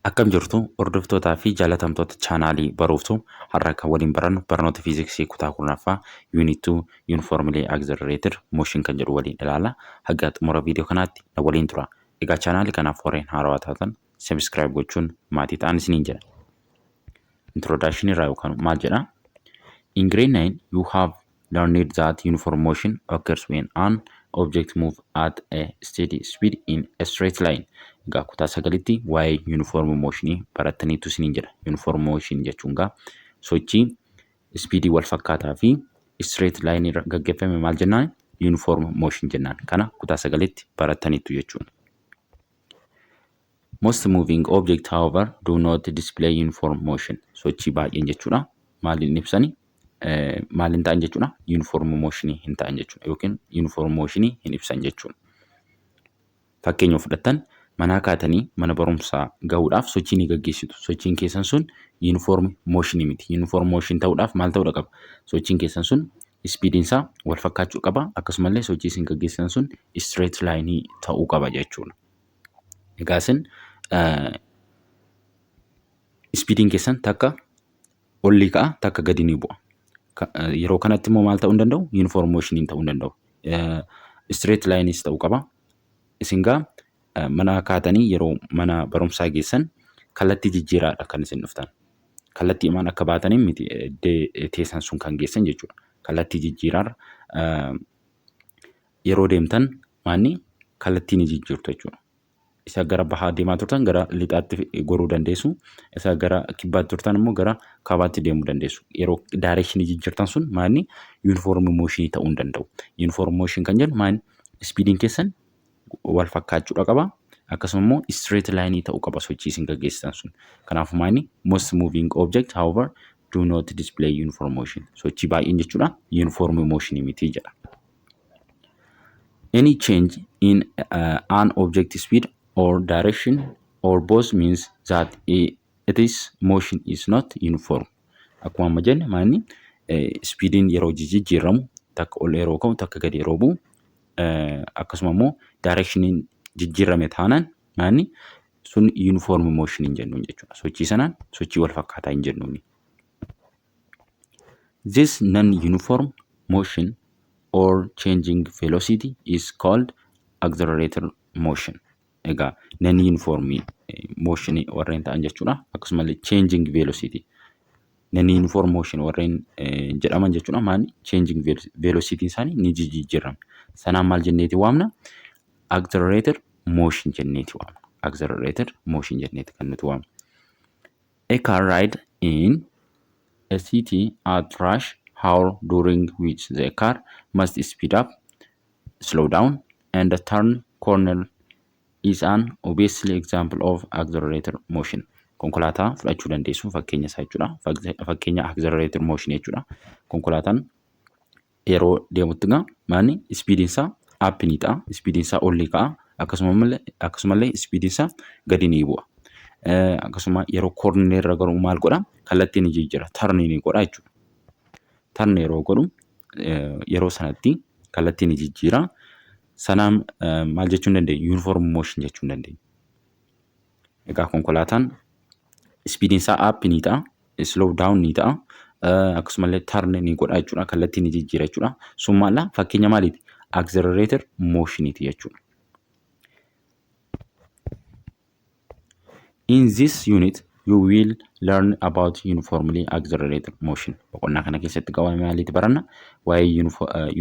Akkam jirtu, hordoftootaa fi jaalatamtoota chaanaalii Baruuftuu? Har'a kan waliin barannu barnoota fiiziksii kutaa 10ffaa, unit 2, uniformly accelerated motion kan jedhu waliin ilaalla. Haga xumura viidiyoo kanaatti na waliin tura. Egaa chaanaalii kanaaf warreen haarawaa taatan subscribe gochuun maatii ta'an isiniin jedha. Introduction irraa yookaan maal jedha? In grade 9 you have learned that uniform motion occurs when an object move at a steady speed in a straight line. Egaa kutaa sagalitti waa'ee uniform motionii barattaniitu isiniin jedha. Uniform motion jechuun egaa sochii speedii wal fakkaataa fi straight line irra gaggeeffame maal jennaan? Uniform motion jennaan. Kana kutaa sagalitti barattaniitu jechuudha. Most moving object, however, do not display uniform motion. Sochii baay'een jechuudha. Maaliin ibsani? Maaliin ta'an jechuudha? Uniform motionii hin ta'an jechuudha. Yookiin uniform motionii hin ibsan jechuudha. Fakkeenya fudhattan, manaa kaatanii mana barumsaa gahuudhaaf sochii ni gaggeessitu. Sochiin keessan sun uniform motionii miti. Uniform motion ta'uudhaaf maal ta'uudha qaba? Sochiin keessan sun speediin isaa wal fakkaachuu qaba. Akkasumallee sochii isin gaggeessitan sun straight line ta'uu qaba jechuudha. Egaa isin speediin keessan takka olii ka'a, takka gadi ni bu'a. Yeroo kanatti immoo maal ta'uu hin danda'u? Uniform motioniin ta'uu hin danda'u. Straight lineis ta'uu qaba. Isin gaa mana kaatanii yeroo mana barumsaa geessan kallattii jijjiiraadha kan isin dhuftan. Kallattii himaan akka baatanii miti teessan sun kan geessan jechuudha. Kallattii jijjiiraarra yeroo deemtan maanni kallattii ni jijjiirtu jechuudha. Isa gara bahaa deemaa turtan gara lixaatti goruu dandeessu. Isa gara kibbaatti turtan immoo gara kaabaatti deemuu dandeessu. Yeroo directionii jijjiirtan sun maanni uniform motionii ta'uu hin danda'u. Uniform motion kan jennu maanni speediin keessan wal fakkaachuudha qaba. Akkasuma immoo straight line ta'uu qaba sochii isin gaggeessitan sun. Kanaafuu maanni most moving object, however, do not display uniform motion. Sochii baay'een jechuudha uniform motion miti jedha. Any change in an object speed or direction or both means that its motion is not uniform. Akkuma amma jenne, maanni speediin yeroo jijjiiramu, takka ol yeroo ka'u, takka gadi yeroo bu'u, akkasuma immoo directioniin jijjiirame taanaan maanni sun uniform motion hin jennuun jechuudha. Sochii sanaan sochii wal fakkaataa hin jennuuni. This non-uniform motion or changing velocity is called accelerated motion. Egaa non-uniform motion warreen ta'an jechuudha. Akkasumallee changing velocity. Non-uniform motion warreen jedhaman jechuudha. Maali? Changing velocity isaanii ni jijjiirama. Sanaan maal jenneeti waamna? Accelerated motion jenneeti waamna. Accelerated motion jenneeti kan nuti waamnu. A car ride in a city at rush hour during which the car must speed up, slow down, and turn corner is an obviously example of accelerated motion. Konkolaataa fudhachuu dandeessu fakkeenya isaa jechuudha. Fakkeenya accelerated motion jechuudha. Konkolaataan yeroo deemutti egaa maanni speediin isaa up ni ta'a. Speediin isaa ol ni ka'a. Akkasumallee speediin isaa gadi ni bu'a. Akkasuma yeroo corner irra garuu maal godha? Kallattii ni jijjiira. Turn ni godha jechuudha. Turn yeroo godhu, yeroo sanatti kallattii ni jijjiira. Sanaan maal jechuu hin dandeenya? Uniform motion jechuu hin dandeenya. Egaa konkolaataan speediin isaa up ni ta'a. Slow down ni ta'a. Akkasumallee turn ni godha jechuudha. Kallattii ni jijjiira jechuudha. Sun maal fakkeenya maaliiti? Accelerated motioniiti jechuudha. In this unit you will learn about uniformly accelerated motion. Boqonnaa kana keessatti waa'ee maaliiti baranna? Waa'ee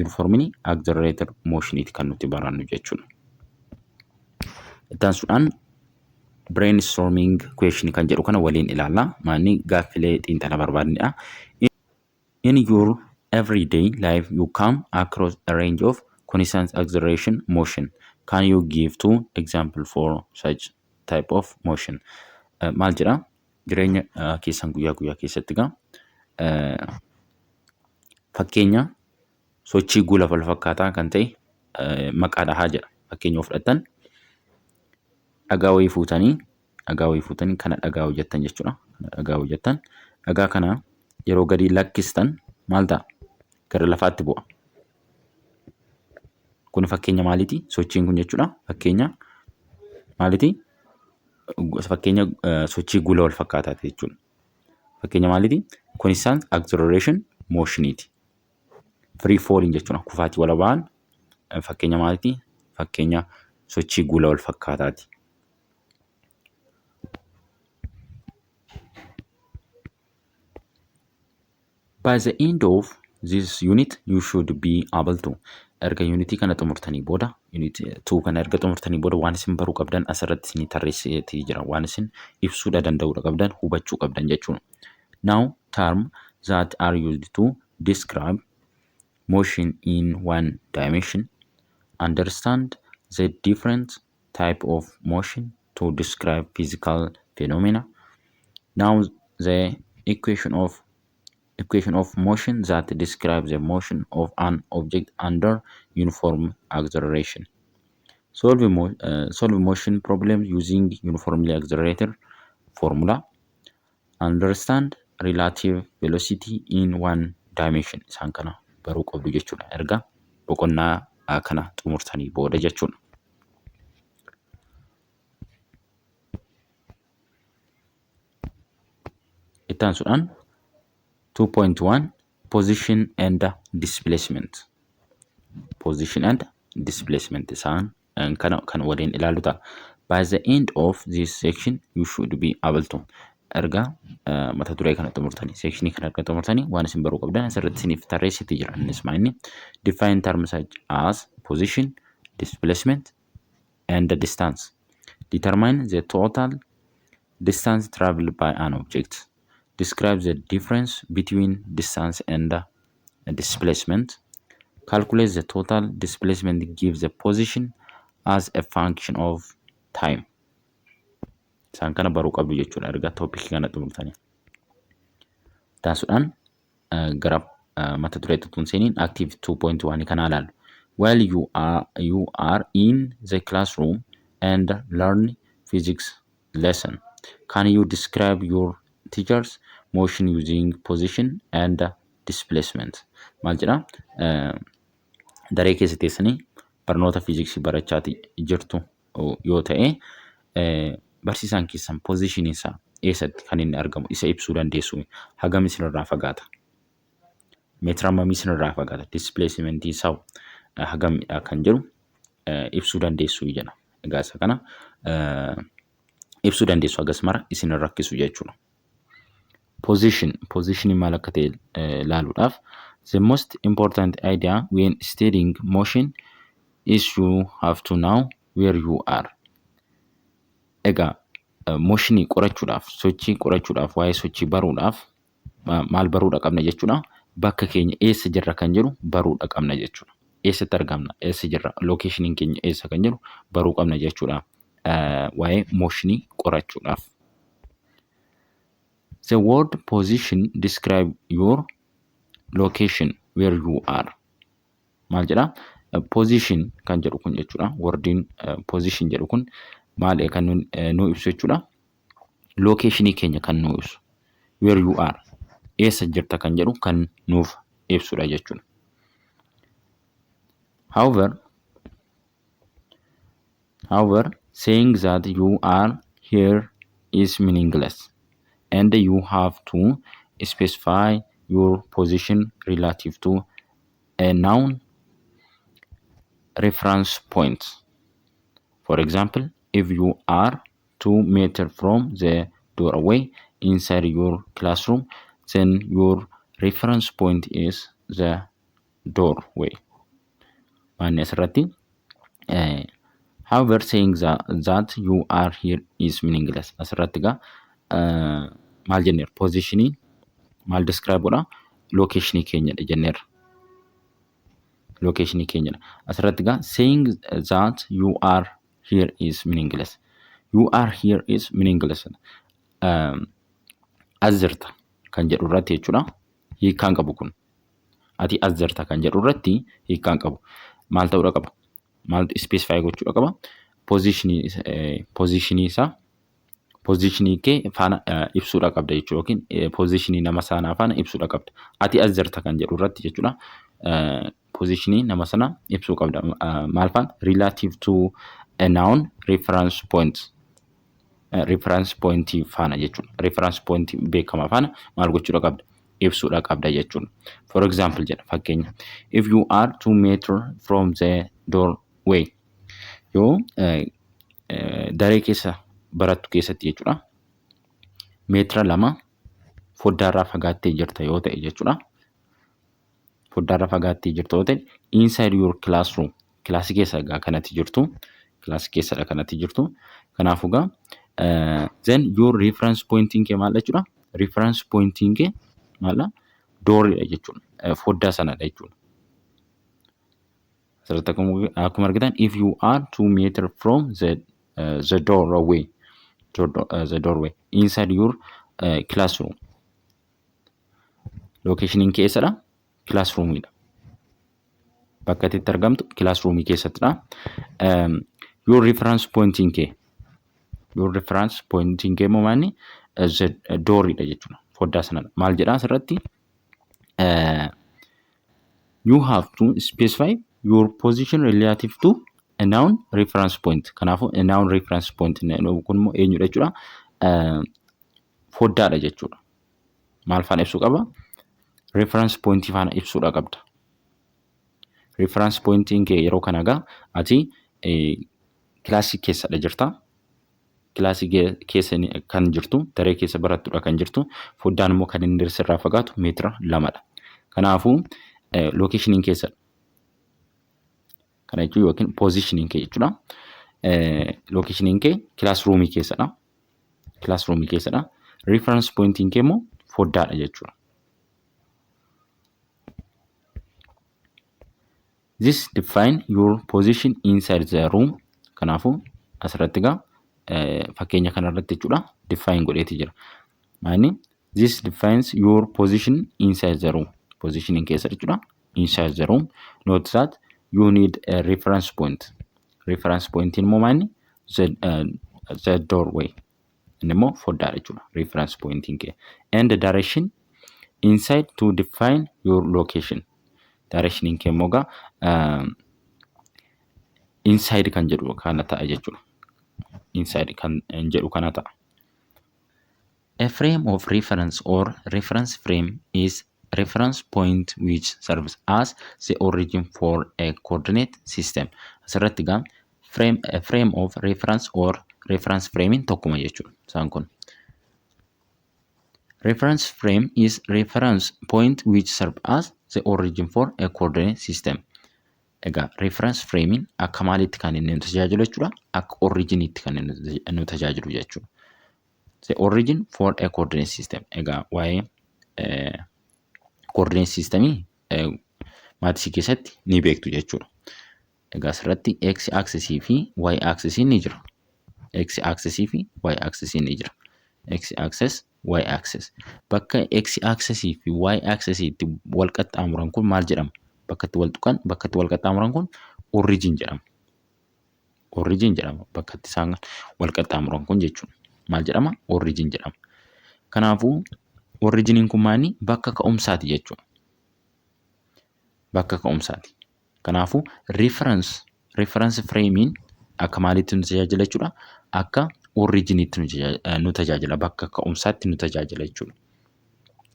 uniformly accelerated motioniiti kan nuti barannu jechuudha. Itti aansuudhaan brainstorming question kan jedhu kana waliin ilaalla. Maanni gaaffilee xiinxala barbaadnidha. In your everyday life you come across a range of constant acceleration motion. Can you give two example for such type of motion? Maal jedha? Jireenya keessan guyyaa guyyaa keessatti egaa fakkeenya sochii guula wal fakkaataa kan ta'e maqaa dhahaa jedha. Fakkeenya yoo fudhattan, dhagaa wayii fuutanii kana dhagaa hojjettan jechuudha. Kana dhagaa hojjettan, dhagaa kana yeroo gadi lakkistan maal ta'a? Gara lafaatti bu'a. Kun fakkeenya maaliiti? Sochiin kun jechuudha. Fakkeenya maaliiti? Fakkeenya sochii gula wal fakkaataati jechuudha. Fakkeenya maaliiti? Constant acceleration motioniiti. Free falling jechuudha. Kufaatii walabaan fakkeenya maaliiti? Fakkeenya sochii gula wal fakkaataati. By the end of this unit you should be able to, erga unitii kana xumurtanii booda, unit 2 kana erga xumurtanii booda, waan isin baruu qabdan asirratti isinii tarreesseetii jira. Waan isin ibsuudha danda'uudha qabdan, hubachuu qabdan jechuudha. Now term that are used to describe motion in one dimension. Understand the different type of motion to describe physical phenomena. Now the equation of motion that describes the motion of an object under uniform acceleration. Solve motion problem using uniformly accelerated formula. Understand relative velocity in one dimension. Isaan kana baruu qabdu jechuudha. Erga boqonnaa kana xumurtanii booda jechuudha. Itti aansuudhaan 2.1 position and displacement. Position and displacement isaan kana kan waliin ilaallu ta'a. By the end of this section you should be able to, erga mata duree kana xumurtanii, sectionii kana erga xumurtanii, waan isin baruu qabdan asirratti isiniif tarreessiti jira. Innis maa inni? Define terms such as position, displacement and the distance. Determine the total distance traveled by an object. Describe the difference between distance and displacement. Calculate the total displacement. Give the position as a function of time. Isaan kana baruu qabdu jechuudha erga topicii kana xumurtanii. Taasisuudhaan gara mata duree tutuun seeniin active 2.1 kana ilaallu. While you are in the classroom and learn physics lesson, can you describe your teacher's motion using position and displacement? Maal jedha? Daree keessa teessanii barnoota fiiziksii barachaa jirtu yoo ta'e, barsiisaan keessan positionii isaa eessatti kan inni argamu isa ibsuu dandeessu? Hagam isinirraa fagaata? Meetira hammamii isinirraa fagaata? Displacementii isaa hagamidha kan jedhu ibsuu dandeessu jedha. Egaa isa kana ibsuu dandeessu, hagas mara isin rakkisu jechuudha. Position, positionii maal akka ta'e ilaaluudhaaf, the most important idea when studying motion is you have to know where you are. Egaa motionii qorachuudhaaf, sochii qorachuudhaaf, waa'ee sochii baruudhaaf maal baruudha qabna jechuudha? Bakka keenya, eessa jirra kan jedhu baruudha qabna jechuudha. Eessatti argamna, eessa jirra, locationiin keenya eessa kan jedhu baruu qabna jechuudha. Waa'ee motionii qorachuudhaaf. The word position describe your location, where you are. Maal jedhaa? Position kan jedhu kun jechuudha. Wordiin position jedhu kun maal kan nu ibsu jechuudha? Locationii keenya kan nu ibsu. Where you are. Eessa jirta kan jedhu kan nuuf ibsudha jechuudha. However, saying that you are here is meaningless and you have to specify your position relative to a known reference point. For example, if you are 2 meters from the doorway inside your classroom, then your reference point is the doorway. Maanni asirratti, however, saying that you are here is meaningless. Asirratti egaa maal jenneerra? Positionii maal describe godha? Locationii keenyadha jenneerra. Locationii keenyadha. Asirratti egaa saying that you are here is meaningless. You are here is meaningless. As jirta kan jedhu irratti jechuudha. Hiikkaan qabu kun. Ati as jirta kan jedhu irratti hiikkaan qabu. Maal ta'uudha qaba? Maaltu specify gochuudha qaba? Positionii isaa, positionii kee faana ibsuudha qabda jechuudha, yookiin positionii nama sanaa faana ibsuudha qabda. Ati as jirta kan jedhu irratti jechuudha. Positionii nama sana ibsuu qabda. Maal faana? Relative to a known reference point. Reference pointii faana jechuudha. Reference pointii beekamaa faana maal gochuudha qabda? Ibsuudha qabda jechuudha. For example jedha, fakkeenya. If you are 2 meter from the doorway, yoo daree keessa barattu keessatti jechuudha. Meetira 2 foddaarraa fagaattee jirta yoo ta'e jechuudha. Foddaarraa fagaattee jirta yoo ta'e, inside your classroom, kilaasii keessa egaa kanatti jirtu, kilaasii keessadha kanatti jirtu. Kanaafuu egaa then your reference pointiin kee maal jechuudha? Reference pointiin kee maal? Dooriidha jechuudha. Foddaa sanadha jechuudha. Asirratti akkuma argitan, if you are 2 meter from the doorway the doorway inside your classroom, locationiin keessadha, classroomiidha. Bakka itti argamtu classroomii keessattidha. Your reference pointiin kee your reference pointiin kee immoo maanni? The dooriidha jechuudha. Foddaa sanadha. Maal jedhaa asirratti? You have to specify your position relative to a known reference point. Kanaafuu a known reference point kun immoo eenyudha jechuudha? Foddaadha jechuudha. Maal faana ibsuu qaba? Reference point faana ibsuudha qabda. Reference pointiin kee yeroo kana egaa ati kilaasii keessadha jirta. Kilaasii keessa kan jirtu, daree keessa barattudha kan jirtu, foddaan immoo kan inni sirraa fagaatu meetira 2dha. Kanaafuu locationiin keessadha. Kana jechuun yookiin positioniin kee jechuudha. Locationiin kee classroomii keessadha. Classroomii keessadha. Reference pointiin kee immoo foddaadha jechuudha. This define your position inside the room. Kanaafuu asirratti egaa fakkeenya kanarratti jechuudha define godheeti jira. Maani? This defines your position inside the room. Positioning keessa jechuudha. Inside the room. Note that you need a reference point. Reference point immoo maani? The doorway. Inni immoo foddaadha jechuudha. Reference pointiin kee. And the direction inside to define your location. Directioniin kee immoo egaa inside kan jedhu kana ta'a jechuudha. Inside kan jedhu kana ta'a. A frame of reference or reference frame is reference point which serves as the origin for a coordinate system. Asirratti egaa a frame of reference or reference frame tokkuma jechuudha isaan kun. Reference frame is reference point which serve as the origin for a coordinate system. Egaa reference framing akka maalitti kan inni nu tajaajilu jechuudha? Akka originiitti kan inni nu tajaajilu jechuudha. The origin for a coordinate system. Egaa waa'ee coordinate systemii mathsii keessatti ni beektu jechuudha. Egaa asirratti x axisii fi y axisii ni jira. X axisii fi y axisii ni jira. X axis, y axis. Bakka x axisii fi y axisiitti wal qaxxaamuran kun maal jedhama? Bakka itti wal tuqan, bakka itti wal qaxxaamuran kun origin jedhama. Origin jedhama bakka itti isaan wal qaxxaamuran kun jechuudha. Maal jedhama? Origin jedhama. Kanaafuu originiin kun maali? Bakka ka'umsaati jechuudha. Bakka ka'umsaati. Kanaafuu reference frameiin akka maaliitti nu tajaajila jechuudha? Akka originiitti nu tajaajila. Bakka ka'umsaatti nu tajaajila jechuudha.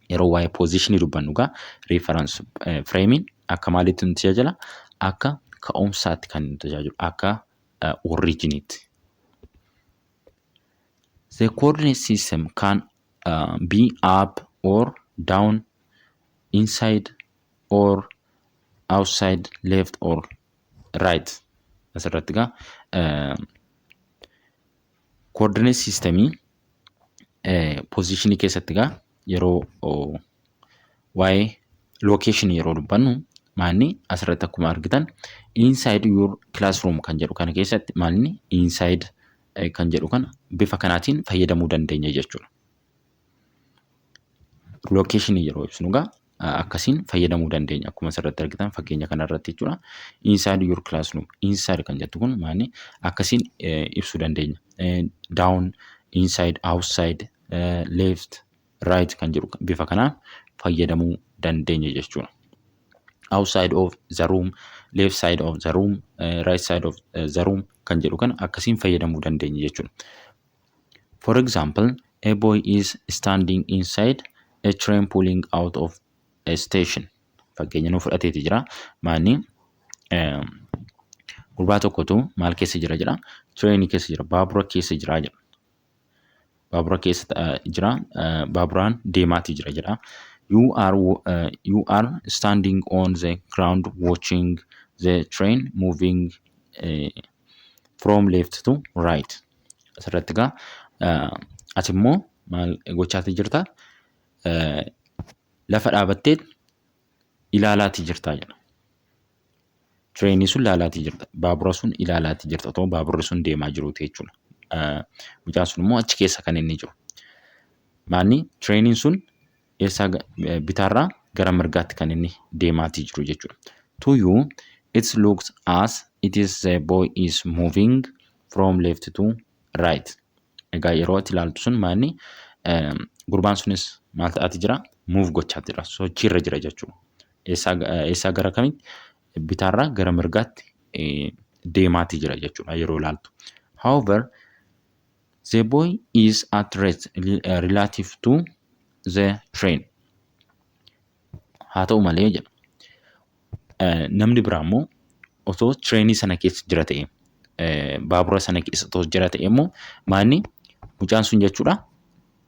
Yeroo waa'ee positionii dubbannu egaa reference frameiin akka maaliitti nu tajaajila? Akka ka'umsaatti kan nu tajaajilu. Akka originiitti. The coordinate system can be up or down, inside or outside, left or right. Asirratti egaa coordinate systemii positionii keessatti egaa yeroo waa'ee location yeroo dubbannu maanni? Asirratti akkuma argitan inside your classroom kan jedhu kana keessatti maalni inside kan jedhu kana bifa kanaatiin fayyadamuu dandeenya jechuudha. Locationii yeroo ibsinu egaa akkasiin fayyadamuu dandeenya akkuma asirratti argitan fakkeenya kanarratti jechuudha. Inside your classroom, inside kan jettu kun maanni? Akkasiin ibsuu dandeenya. Down, inside, outside, left, right kan jedhu bifa kanaan fayyadamuu dandeenya jechuudha. Outside of the room, left side of the room, right side of the room kan jedhu kana akkasiin fayyadamuu dandeenya jechuudha. For example, a boy is standing inside a train pulling out of a station. Fakkeenya nu fudhateeti jira. Maanni gurbaa tokkotu maal keessa jira jedha. Trainii keessa jira. Baabura keessa jira jedha. Baabura keessa jira. Baaburaan deemaatii jira jedha. You are standing on the ground watching the train moving from left to right. Asirratti egaa ati immoo maal gochaatii jirta? Lafa dhaabattee ilaalaatii jirtaa jedha. Trainii sun ilaalaatii jirta. Baabura sun ilaalaatii jirta. Otoo baaburri sun deemaa jiruuti jechuudha. Mucaan sun immoo achi keessa kan inni jiru. Maanni trainiin sun eessaa bitaarraa gara mirgaatti kan inni deemaatii jiru jechuudha. To you it looks as it is the boy is moving from left to right. Egaa yeroo ati ilaaltu sun maanni gurbaan sunis maal ta'aati jira? Move gochaa jira. Sochiirra jira jechuudha. Eessaa gara kamitti? Bitaarraa gara mirgaatti deemaatii jira jechuudha yeroo ilaaltu. However, the boy is at rest relative to the train. Haa ta'u malee jedha. Namni biraa immoo otoo trainii sana keessa jira ta'e, baabura sana keessa otoo jira ta'e immoo maanni mucaan sun jechuudha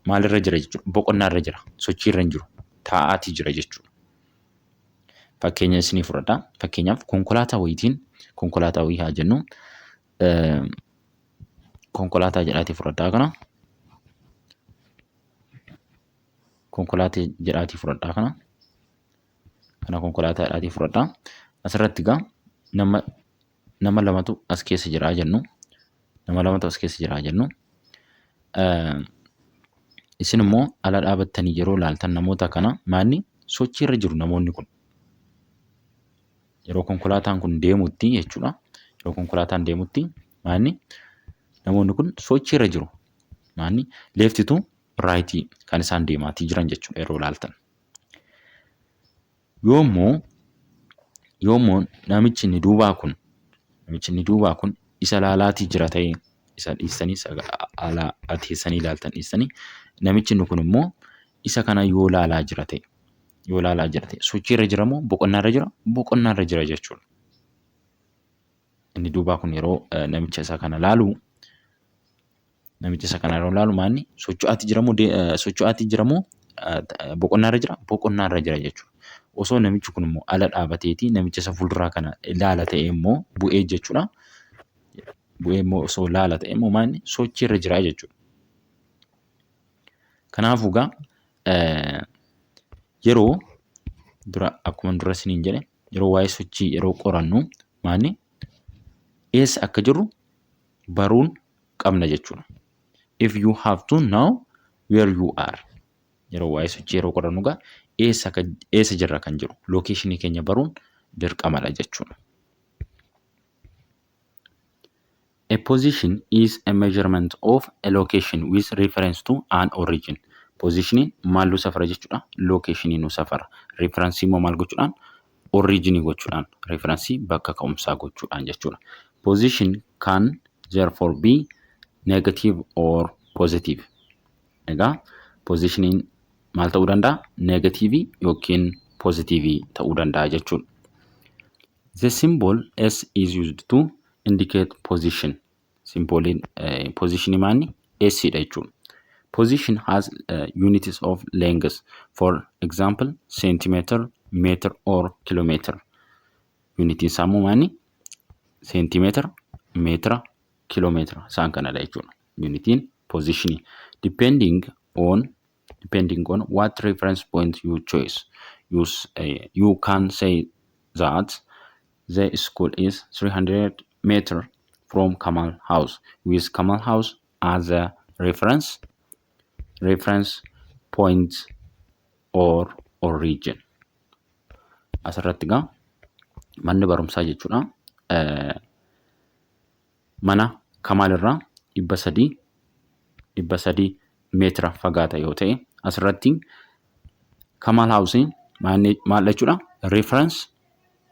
maalirra jira jechuudha? Boqonnaarra jira, sochiirra hin jiru, taa'aatii jira jechuudha. Fakkeenya isinii fudhadhaa. Fakkeenyaaf konkolaataa wayiitiin, konkolaataa wayii haa jennu, konkolaataa jedhaatii fudhadhaa kana. Konkolaataa jedhaatii fudhadhaa kana. Kana konkolaataa jedhaatii fudhadhaa. Asirratti egaa nama lamatu as keessa jira jennu. Nama lamatu as keessa jira jennu. Isin immoo ala dhaabattanii yeroo ilaaltan namoota kana maanni sochiirra jiru namoonni kun. Yeroo konkolaataan kun deemutti jechuudha. Yeroo konkolaataan deemutti maanni namoonni kun sochiirra jiru. Maanni left to rightii kan isaan deemaatii jiran jechuudha yeroo ilaaltan. Yoommoo namichi inni duubaa kun isa ilaalaatii jira ta'ee, isa dhiistanii, ala teessanii ilaaltan dhiistanii, namichi inni kun immoo isa kana yoo ilaalaa jira ta'e sochiirra jira moo boqonnaarra jira? Boqonnaarra jira jechuudha. Inni duubaa kun yeroo namicha isa kana laalu, namicha isa kana yeroo laalu maanni socho'aatii jira moo boqonnaarra jira? Boqonnaarra jira jechuudha. Osoo namichi kun immoo ala dhaabateeti namicha isa fuulduraa kana ilaala ta'e immoo bu'ee jechuudha. Bu'ee immoo osoo ilaala ta'e immoo maanni sochiirra jira jechuudha. Kanaafuu egaa yeroo dura akkuma dura isiniin jedhe, yeroo waa'ee sochii yeroo qorannu maanni eessa akka jirru baruun qabna jechuudha. If you have to know where you are. Yeroo waa'ee sochii yeroo qorannu egaa eessa jirra kan jiru locationii keenya baruun dirqamadha jechuudha. A position is a measurement of a location with reference to an origin. Positioniin maal nu safara jechuudha? Locationii nu safara. Reference immoo maal gochuudhaan? Originii gochuudhaan. Reference bakka ka'umsaa gochuudhaan jechuudha. Position can therefore be negative or positive. Egaa positioniin maal ta'uu danda'a? Negativeii yookiin positiveii ta'uu danda'a jechuudha. The symbol S is used to indicate position. Symboliin positionii maanni S dha jechuudha. Position has units of length. For example, centimeter, meter or kilometer. Unitiin isaa immoo maanni seentimeetira, meetira, kiiloomeetira isaan kanadha jechuudha. Unitiin positionii. Depending on what reference point you choose. You can say that the school is 300 meter from Kamal House, with Kamal House as a reference point or origin. Asirratti egaa manni barumsaa jechuudha. Mana Kamaal irraa 300 meetira fagaata yoo ta'e, asirratti Kamal Houseiin maal jechuudha? Reference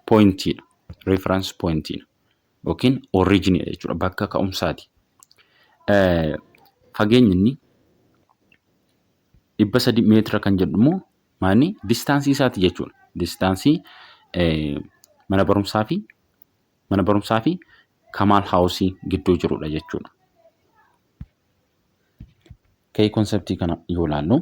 pointiidha. Reference pointiidha. Yookiin originidha jechuudha. Bakka ka'umsaati. Fageenyi inni 300 meetira kan jedhu immoo maali? Distance isaati jechuudha. Distance mana barumsaa fi Kamaal House gidduu jirudha jechuudha. Key conceptii kana yoo ilaallu,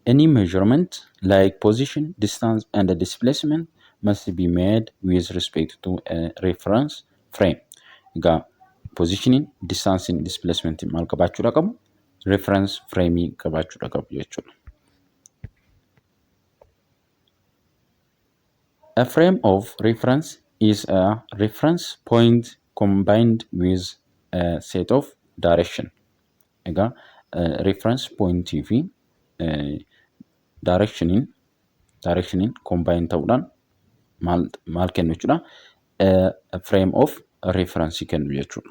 any measurement like position, distance and displacement must be made with respect to a reference frame. Egaa positioniin, distanceiin, displacementiin maal qabaachuudha qabu? Reference frame qabaachuudha qabu jechuudha. A frame of reference is a reference point combined with a set of direction. Egaa reference pointii fi directioniin combine ta'uudhaan maal kennu jechuudha? Frame of reference kennu jechuudha.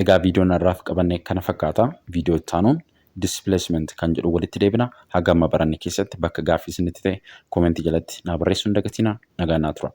Egaa viidiyoon har'aaf qabanne kana fakkaata. Viidiyoo itti aanuun displacement kan jedhu walitti deebina. Haga amma baranne keessatti bakka gaaffii isinitti ta'e commentii jalatti naa barreessuu hin dagatinaa. Nagaan naa tura.